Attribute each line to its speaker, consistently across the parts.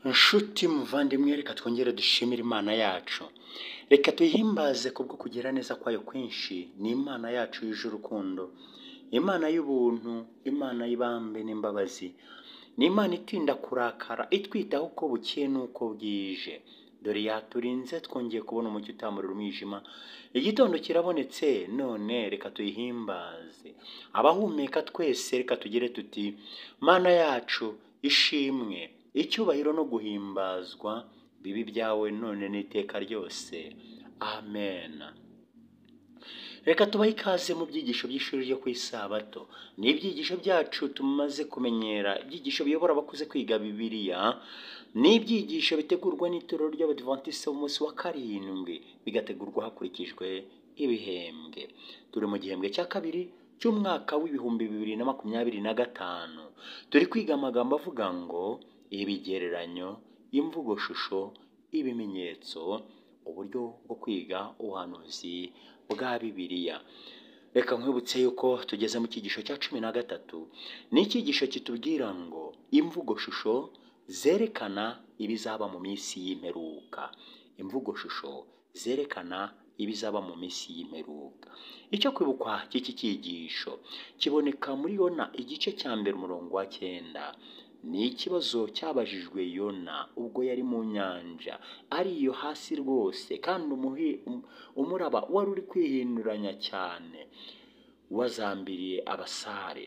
Speaker 1: Nshuti muvandimwe, reka twongere dushimire Imana yacu, reka tuyihimbaze kubwo kugira neza kwayo kwinshi. Ni Imana yacu yuje urukundo, Imana y'ubuntu, Imana y'ibambe n'imbabazi, ni Imana itinda kurakara, itwitaho uko bukeye n'uko bwije. Dore yaturinze, twongeye kubona umucyo utamurira umwijima, igitondo kirabonetse, none reka tuyihimbaze. Abahumeka twese reka tugire tuti: Mana yacu ishimwe, icyubahiro no guhimbazwa bibe ibyawe none n'iteka ryose, amen. Reka tubahe ikaze mu byigisho by'ishuri ryo ku Isabato. Ni ibyigisho byacu tumaze kumenyera, ibyigisho biyobora abakuze kwiga Bibiliya, ni ibyigisho bitegurwa n'itorero ry'Abadivantisite b'umunsi wa karindwi, bigategurwa hakurikijwe ibihembwe. Turi mu gihembwe cya kabiri cy'umwaka w'2025. Turi kwiga amagambo avuga ngo ibigereranyo, imvugoshusho, ibimenyetso, uburyo bwo kwiga ubuhanuzi bwa Bibiliya. Reka nkwibutse yuko tugeze mu cyigisho cya 13. Ni icyigisho kitubwira ngo imvugoshusho zerekana ibizaba mu minsi y'imperuka. Imvugoshusho zerekana ibizaba mu minsi y'imperuka. Icyo kwibukwa cy'iki cyigisho kiboneka muri Yona igice cya 1 umurongo wa 9. Ni ikibazo cyabajijwe Yona ubwo yari mu nyanja ari iyo hasi rwose, kandi umuraba wari uri kwihinduranya cyane, wazambiriye abasare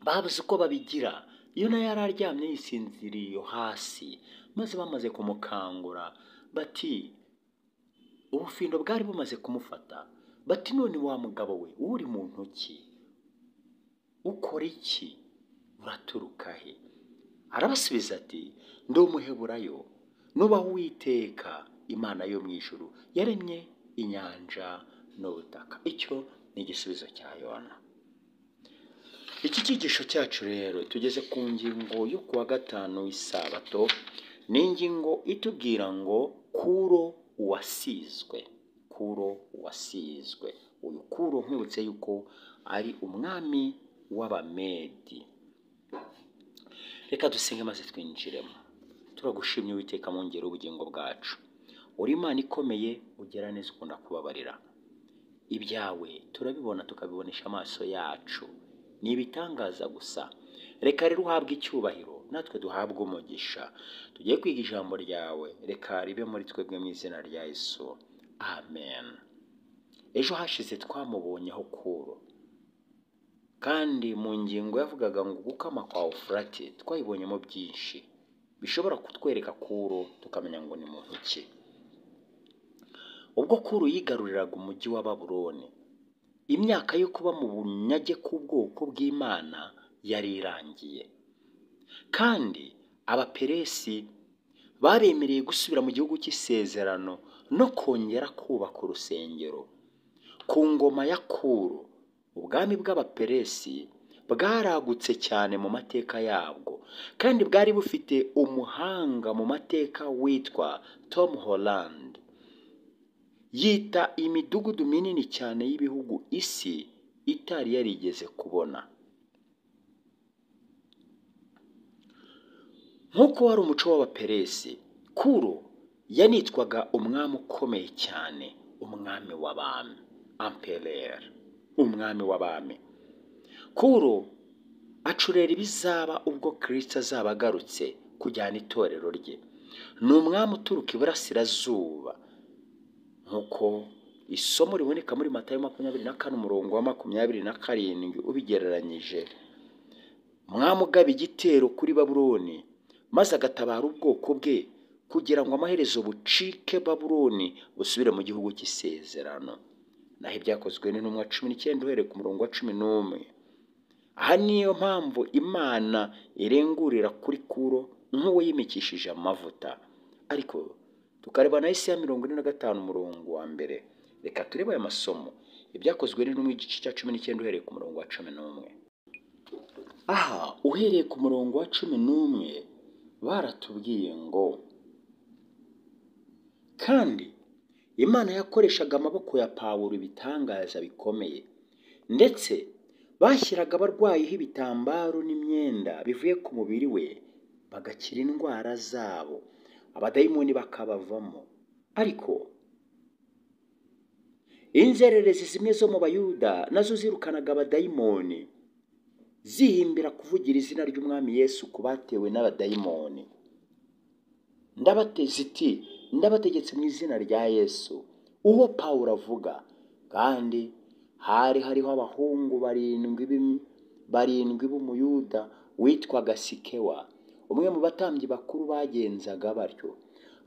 Speaker 1: babuze uko babigira. Yona yari aryamye yisinziriye iyo hasi, maze bamaze kumukangura bati ubufindo bwari bumaze kumufata, bati none wa mugabo we uri mu ntoki ukora iki, uraturuka he? Arabasubiza ati ndi umuheburayo, nubaha Uwiteka Imana yo mu ijuru yaremye inyanja n'ubutaka. Icyo ni igisubizo cya Yona. Iki cyigisho cyacu rero tugeze ku ngingo yo kuwa 5 w'Isabato. Ni ingingo itubwira ngo Kuro uwasizwe. Kuro uwasizwe. Uyu Kuro nkwibutse yuko ari umwami w'Abamedi. Reka dusenge maze twinjiremo. Turagushimye Uwiteka mu ngero y'ubugingo bwacu. Uri Imana ikomeye, ugera neza, ukunda kubabarira. Ibyawe turabibona tukabibonesha amaso yacu, ni ibitangaza gusa. Reka rero uhabwe icyubahiro, natwe duhabwe umugisha. Tugiye kwiga ijambo ryawe, reka ribe muri twebwe mu izina rya Yesu, amen. Ejo hashize twamubonyeho Kuro, kandi mu ngingo yavugaga ngo gukama kwa Ufurate twayibonyemo byinshi bishobora kutwereka Kuro, tukamenya ngo ni muntu ki. Ubwo Kuro yigaruriraga umujyi wa Babuloni, imyaka yo kuba mu bunyage k'ubwoko bw'Imana yari irangiye, kandi Abaperesi babemereye gusubira mu gihugu cy'isezerano no kongera kubaka urusengero. Ku ngoma ya Kuro, ubwami bw'Abaperesi bwaragutse cyane mu mateka yabwo, kandi bwari bufite umuhanga mu mateka witwa Tom Holland. Yita imidugudu minini cyane y'ibihugu isi itari yarigeze kubona. Nk'uko wari umuco w'Abaperesi, Kuro yanitwaga umwami ukomeye cyane, umwami w'abami, empereur, umwami w'abami. Kuro acurera ibizaba ubwo Kristo azaba agarutse kujyana itorero rye. Ni umwami uturuka iburasirazuba, nk'uko isomo riboneka muri Matayo 24 umurongo wa 27 ubigereranyije. Umwami ugaba igitero kuri Babuloni, maze agatabara ubwoko bwe kugira ngo amaherezo bucike Babuloni busubire mu gihugu cy'isezerano. Naho ibyakozwe n'intumwa 19 uhereye ku murongo wa 11. Aha niyo mpamvu Imana irengurira kuri Kuro nk'uwo yimikishije amavuta. Ariko tukareba na Yesaya 45 umurongo wa 1. Reka turebe aya masomo. Ibyakozwe n'intumwa igice cya 19 uhereye ku murongo wa 11. Aha uhereye ku murongo wa 11 baratubwiye ngo kandi Imana yakoreshaga amaboko ya Pawulo ibitangaza bikomeye, ndetse bashyiraga abarwayiho ibitambaro n'imyenda bivuye ku mubiri we, bagakira indwara zabo, abadayimoni bakabavamo. Ariko inzererezi zimwe zo mu Bayuda nazo zirukanaga abadayimoni, zihimbira kuvugira izina ry'Umwami Yesu ku batewe n'abadayimoni. Ndabategetse mu izina rya Yesu uwo Pawulo avuga. Kandi hari hariho abahungu barindwi b'Umuyuda witwaga Sikewa, umwe mu batambyi bakuru bagenzaga batyo.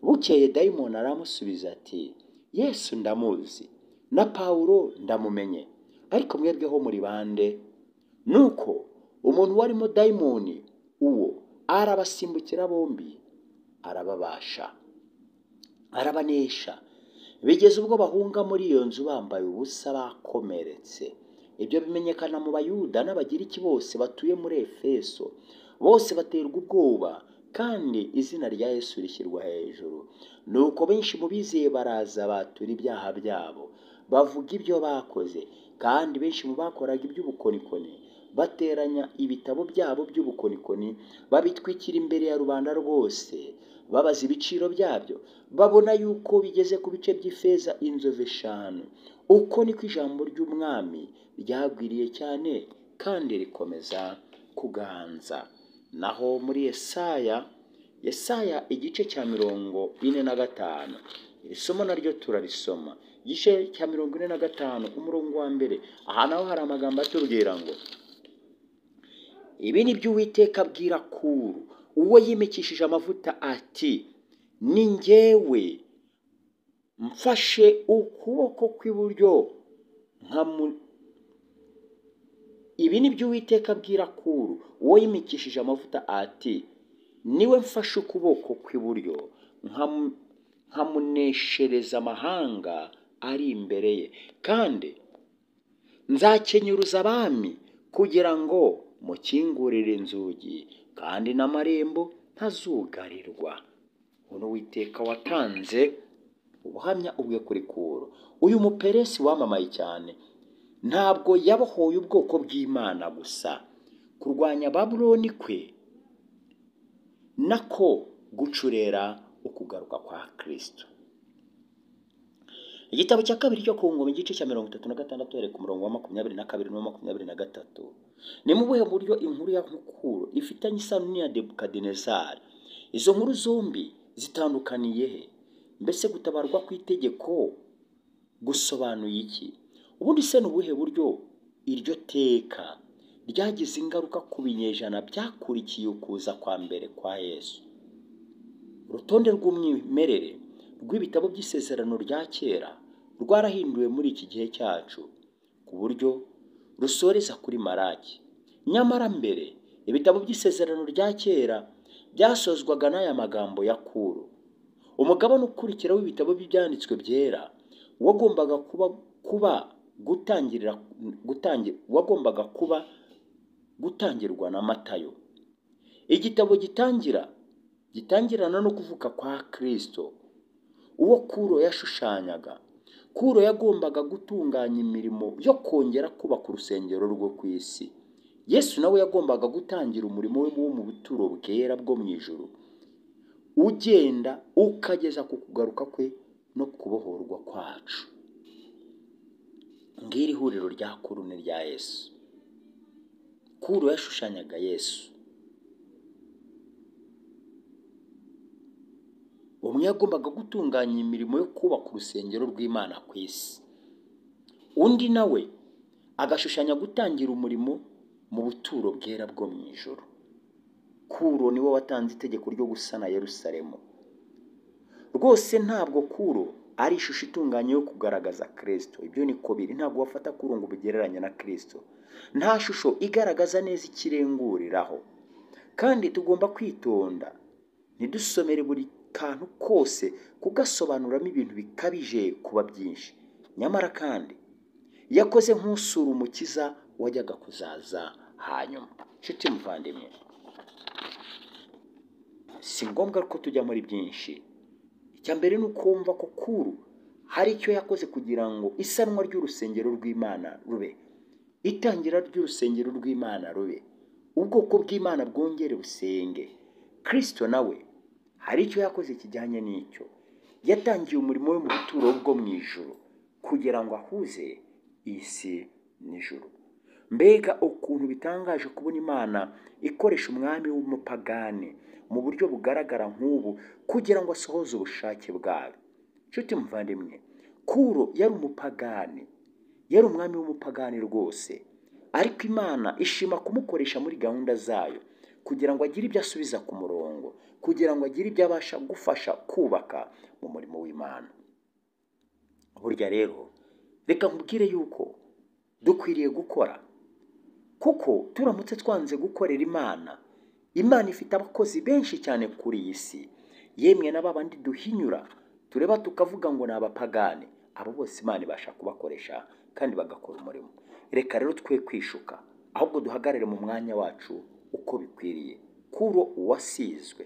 Speaker 1: Bukeye dayimoni aramusubiza ati: Yesu ndamuzi, na Pawulo ndamumenye, ariko mwebweho muri bande? Nuko umuntu warimo dayimoni uwo arabasimbukira bombi, arababasha, arabanesha, bigeze ubwo bahunga muri iyo nzu bambaye ubusa bakomeretse. Ibyo bimenyekana mu Bayuda n'Abagiriki bose batuye muri Efeso, bose baterwa ubwoba, kandi izina rya Yesu rishyirwa hejuru. Nuko benshi mu bizeye baraza batura ibyaha byabo, bavuga ibyo bakoze. Kandi benshi mu bakoraga iby'ubukonikoni bateranya ibitabo byabo by'ubukonikoni, babitwikira imbere ya rubanda rwose, babaza ibiciro byabyo, babona yuko bigeze ku bice by'ifeza inzovu 5. Uko niko ijambo ry'Umwami ryagwiriye cyane kandi rikomeza kuganza. Naho muri Yesaya, Yesaya igice cya 45, iri somo naryo turarisoma. Igice cya 45 umurongo wa 1, aha naho hari amagambo atubwira ngo: ibi ni byo Uwiteka abwira Kuro, uwo yimikishije amavuta, ati: ni njyewe mfashe ukuboko kw'iburyo. Ibi ni byo Uwiteka abwira Kuro, uwo yimikishije amavuta, ati: niwe mfashe ukuboko kw'iburyo nkamuneshereza amahanga ari imbere ye, kandi nzakenyuruza abami kugira ngo mukingurire inzugi, kandi n'amarembo ntazugarirwa. Uwiteka watanze ubuhamya ubwe kuri Kuro. Uyu muperesi wamamaye cyane ntabwo yabohoye ubwoko bw'Imana gusa. Kurwanya Babuloni kwe nako gucurera ukugaruka kwa Kristo. Igitabo cya kabiri cyo ku Ngoma, igice cya 36, uhereye ku murongo wa 22 n'uwa 23. Ni mu buhe buryo inkuru ya Kuro ifitanye isano n'iya Nebukadinezari? Izo nkuru zombi zitandukaniye he? Mbese gutabarwa kw'itegeko gusobanuye iki? Ubundi se ni ubuhe buryo iryo teka ryagize ingaruka ku binyejana byakurikiye ukuza kwa mbere kwa Yesu? Urutonde rw'umwimerere rw'ibitabo by'isezerano rya kera rwarahinduwe muri iki gihe cyacu ku buryo rusoreza kuri Malaki. Nyamara mbere ibitabo by'isezerano rya kera byasozwaga n'aya magambo ya Kuro. Umugabane ukurikira w'ibitabo by'ibyanditswe byera wagombaga kuba gutangirwa na Matayo. Igitabo gitangirana no kuvuka kwa Kristo, uwo Kuro yashushanyaga. Kuro yagombaga gutunganya imirimo yo kongera kubaka urusengero rwo ku isi. Yesu nawe yagombaga gutangira umurimo we wo mu buturo bwera bwo mu ijuru, ugenda ukageza ku kugaruka kwe no kubohorwa kwacu. Ngiri ihuriro rya Kuro n'irya Yesu. Kuro yashushanyaga Yesu. Umwe yagombaga gutunganya imirimo yo kubaka urusengero rw'Imana ku isi, undi nawe agashushanya gutangira umurimo mu buturo bwera bwo mu ijuru. Kuro niwe watanze itegeko ryo gusana Yerusalemu. Rwose ntabwo Kuro ari ishusho itunganye yo kugaragaza Kristo. Ibyo niko biri, ntabwo wafata Kuro ngo ubigereranye na Kristo. Nta shusho igaragaza neza ikirenguriraho. Kandi tugomba kwitonda ntidusomere buri kantu kose kugasobanuramo ibintu bikabije kuba byinshi. Nyamara kandi yakoze nk'usura umukiza wajyaga kuzaza hanyuma. Nshuti muvandimwe, si ngombwa ko tujya muri byinshi. Icya mbere ni ukumva ko Kuro hari icyo yakoze kugira ngo isanwa ry'urusengero rw'Imana rube, itangira ry'urusengero rw'Imana rube, ubwoko bw'Imana bwongere busenge. Kristo nawe hari icyo yakoze kijyanye n'icyo. Yatangiye umurimo we mu buturo bwo mu ijuru kugira ngo ahuze isi n'ijuru. Mbega ukuntu bitangaje kubona Imana ikoresha umwami w'umupagani mu buryo bugaragara nk'ubu kugira ngo asohoze ubushake bwayo. Nshuti muvandimwe, Kuro yari umupagani, yari umwami w'umupagani rwose, ariko Imana ishima kumukoresha muri gahunda zayo kugira ngo agire ibyo asubiza ku murongo, kugira ngo agire ibyo abasha gufasha kubaka mu murimo w'Imana. Burya rero reka nkubwire yuko dukwiriye gukora, kuko turamutse twanze gukorera Imana, Imana ifite abakozi benshi cyane kuri iyi si, yemwe na babandi duhinyura tureba tukavuga ngo ni abapagani, abo bose Imana ibasha kubakoresha kandi bagakora umurimo. Reka rero twe kwishuka, ahubwo duhagarare mu mwanya wacu uko bikwiriye. Kuro uwasizwe,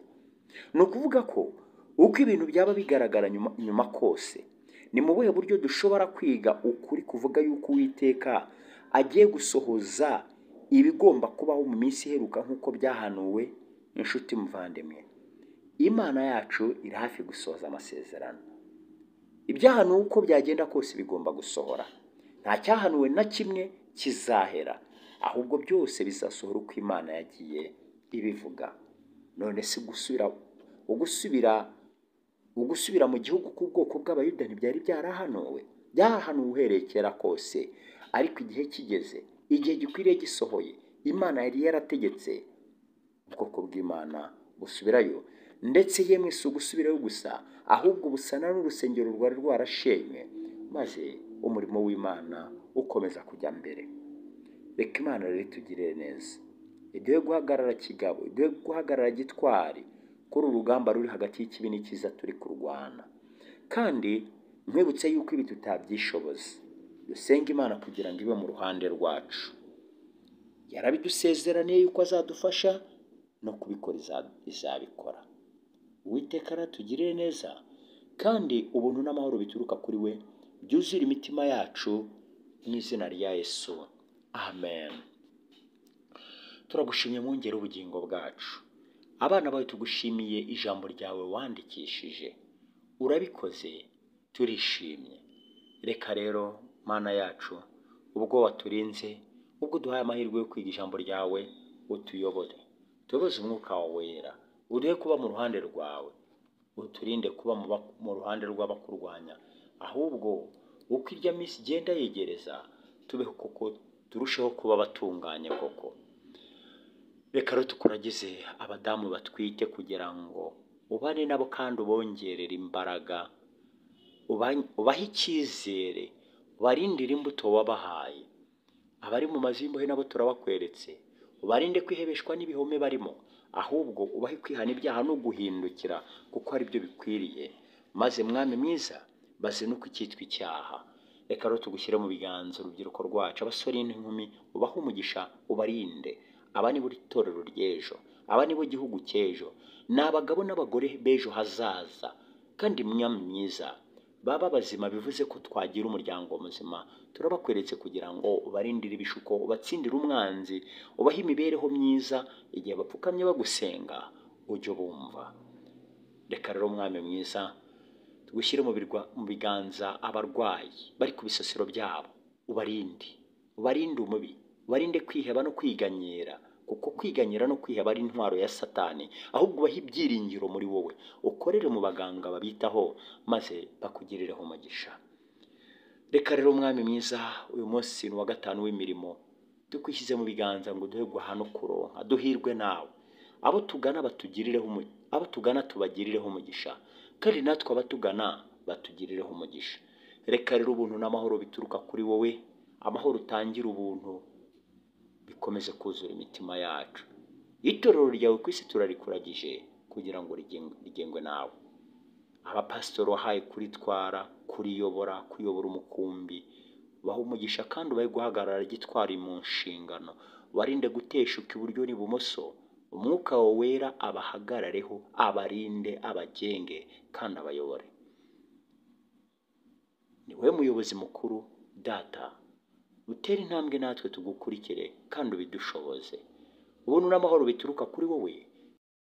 Speaker 1: ni ukuvuga ko uko ibintu byaba bigaragara nyuma kose, ni mu buhe buryo dushobora kwiga ukuri kuvuga yuko Uwiteka agiye gusohoza ibigomba kubaho mu minsi iheruka nk'uko byahanuwe? Inshuti muvandimwe, Imana yacu iri hafi gusohoza amasezerano. Ibyahanuwe uko byagenda kose bigomba gusohora. Nta cyahanuwe na kimwe kizahera, ahubwo byose bizasohora uko Imana yagiye ibivuga. None se ugusubira mu gihugu k'ubwoko bw'Abayuda ntibyari byarahanuwe? Byarahanuwe uhereye kera kose, ariko igihe kigeze, igihe gikwiriye gisohoye, Imana yari yarategetse ubwoko bw'Imana busubirayo. Ndetse yemwe si ugusubirayo gusa, ahubwo busana n'urusengero rwari rwarashenywe, maze umurimo w'Imana ukomeza kujya mbere. Reka Imana rero itugirire neza, iduhe guhagarara kigabo, iduhe guhagarara gitwari kuri uru rugamba ruri hagati y'ikibi n'icyiza turi kurwana. Kandi nkwibutse yuko ibi tutabyishoboza, dusenge Imana kugira ngo ibe mu ruhande rwacu. Yarabidusezeraniye yuko azadufasha no kubikora izabikora. Uwiteka aratugirire neza, kandi ubuntu n'amahoro bituruka kuri we byuzure imitima yacu mu izina rya Yesu. Amen. Turagushimye mwongere ubugingo bwacu. Abana bawe tugushimiye ijambo ryawe wandikishije, urabikoze turishimye. Reka rero Mana yacu, ubwo waturinze, ubwo duhaye amahirwe yo kwiga ijambo ryawe, utuyobore, tuyoboze umwuka wawe wera, uduhe kuba mu ruhande rwawe, uturinde kuba mu ruhande rw'abakurwanya, ahubwo uko irya minsi igenda yegereza tubeho koko, turusheho kuba abatunganye koko. Reka rero tukuragize abadamu batwite kugira ngo ubane nabo kandi ubongerere imbaraga, ubahe icyizere, ubarindire imbuto wabahaye. Abari mu mazu y'imbohe nabo turabakweretse, ubarinde kwihebeshwa n'ibihome barimo, ahubwo ubahe kwihana ibyaha no guhindukira kuko ari byo bikwiriye, maze Mwami mwiza bazinuke icyitwa icyaha. Reka rero tugushyire mu biganza urubyiruko rwacu, abasore n'inkumi, ubahe umugisha, ubarinde. Aba ni bo itorero ry'ejo, aba ni bo gihugu cy'ejo, ni abagabo n'abagore b'ejo hazaza. Kandi Mwami mwiza, baba bazima bivuze ko twagira umuryango muzima. Turabakweretse kugira ngo ubarindire ibishuko, ubatsindire umwanzi, ubahe imibereho myiza, igihe bapfukamye bagusenga ujye ubumva. Reka rero Mwami mwiza, tugushyire mu biganza abarwayi bari ku bisasiro byabo, ubarinde, ubarinde umubi, ubarinde kwiheba no kwiganyira, kuko kwiganyira no kwiheba ari intwaro ya Satani, ahubwo ubahe ibyiringiro muri wowe, ukorere mu baganga babitaho maze bakugirireho umugisha. Reka rero Mwami mwiza, uyu munsi ni uwa gatanu w'imirimo, tukwishyize mu biganza ngo duhe guhaha no kuronka, duhirwe nawe. Abo tugana batugirireho abo tugana tubagirireho umugisha, kandi natwe abatugana batugirireho umugisha. Reka rero ubuntu n'amahoro bituruka kuri wowe, amahoro utangira ubuntu, bikomeze kuzura imitima yacu. Itorero ryawe ku isi turarikuragije kugira ngo rigengwe nawe. Abapasitori wahaye kuritwara, kuriyobora, kuyobora umukumbi, baha umugisha kandi ubahe guhagarara gitwari mu nshingano, barinde guteshuka iburyo n'ibumoso, umwuka wawe wera abahagarareho, abarinde, abagenge kandi abayobore. Ni wowe muyobozi mukuru Data, utere intambwe natwe tugukurikire kandi ubidushoboze. Ubuntu n'amahoro bituruka kuri wowe